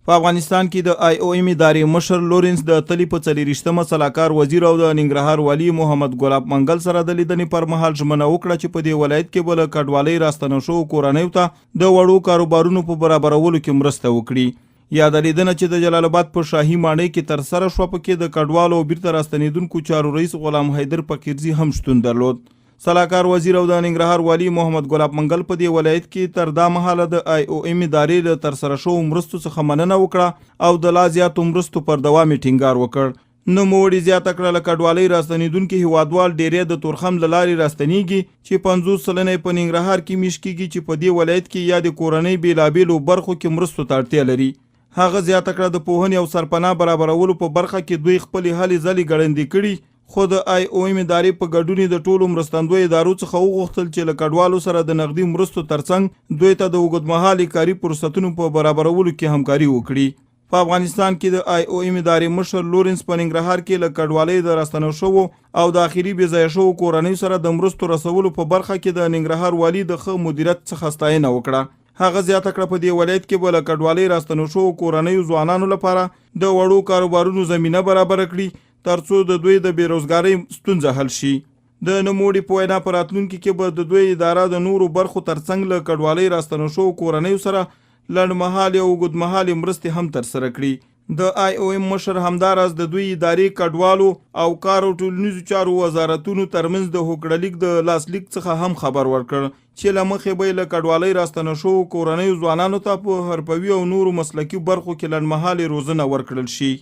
په افغانستان کې د آی او ایم ادارې مشر لورنس د تلې په 24مه سلاکار وزیر او د ننګرهار والي محمد ګلاب منګل سره د لیدنې پر مهال ژمنه وکړه چې په دې ولایت کې به له کډوالۍ راستنو شوو کورنیو ته د وړو کاروبارونو په برابرولو کې مرسته وکړي. یاده لیدنه چې د جلال اباد په شاهي ماڼۍ کې ترسره شوه، پکې د کډوالو او بیرته راستنېدونکو چارو رئیس غلام حیدر فقیرزي هم شتون درلود. سلاکار وزیر او د ننګرهار والي محمد ګلاب منګل په دې ولایت کې تر دا مهاله د آی او ایم ادارې له ترسره شوو مرستو څخه مننه وکړه او د لا زیاتو مرستو پر دوام یې ټینګار وکړ. نوموړي زیاته کړه، له کډوالۍ راستنېدونکي هېوادوال ډېری د تورخم له لارې راستنېږي چې 50% یې په ننګرهار کې مېشت کېږي چې په دې ولایت کې یادې کورنۍ بېلابېلو برخو کې مرستو ته اړتیا لري. هغه زیاته کړه، د پوهنې او سرپناه برابرولو په برخه کې دوی خپلې هلې ځلې ګړندۍ کړي، خو د آی او ایم ادارې په ګډون یې د ټولو مرستندوی ادارو څخه وغوښتل چې له کډوالو سره د نغدي مرستو ترڅنګ دوی ته د اوږدمهالي کاري فرصتونو په برابرولو کې همکاري وکړي. په افغانستان کې د آی او ایم ادارې مشر لورنس په ننګرهار کې له کډوالۍ د راستنو شوو او د اخري بې ځایه شوو کورنیو سره د مرستو رسولو په برخه کې د ننګرهار والي د ښه مدیریت څخه ستاینه وکړه. هغه زیاته کړه، په دې ولایت کې به له کډوالۍ راستنو شوو کورنیو ځوانانو لپاره د وړو کاروبارونو زمینه برابره کړي ترڅو د دوی د بې روزګارۍ ستونزه حل شي. د نوموړي په وینا، په راتلونکي کې به د دوی اداره د نورو برخو ترڅنګ له کډوالۍ راستنو شوو کورنیو سره لنډمهالې او اوږدمهالې مرستې هم ترسره کړي. د آی او ایم مشر همداراز د دوی ادارې، کډوالو او کار او ټولنیزو چارو وزارتونو ترمنځ د هوکړه لیک د لاسلیک څخه هم خبر ورکړ چې له مخې به یې له کډوالۍ راستنو شوو کورنیو ځوانانو ته په حرفوي او نورو مسلکي برخو کې لنډمهالې روزنه ورکړل شي.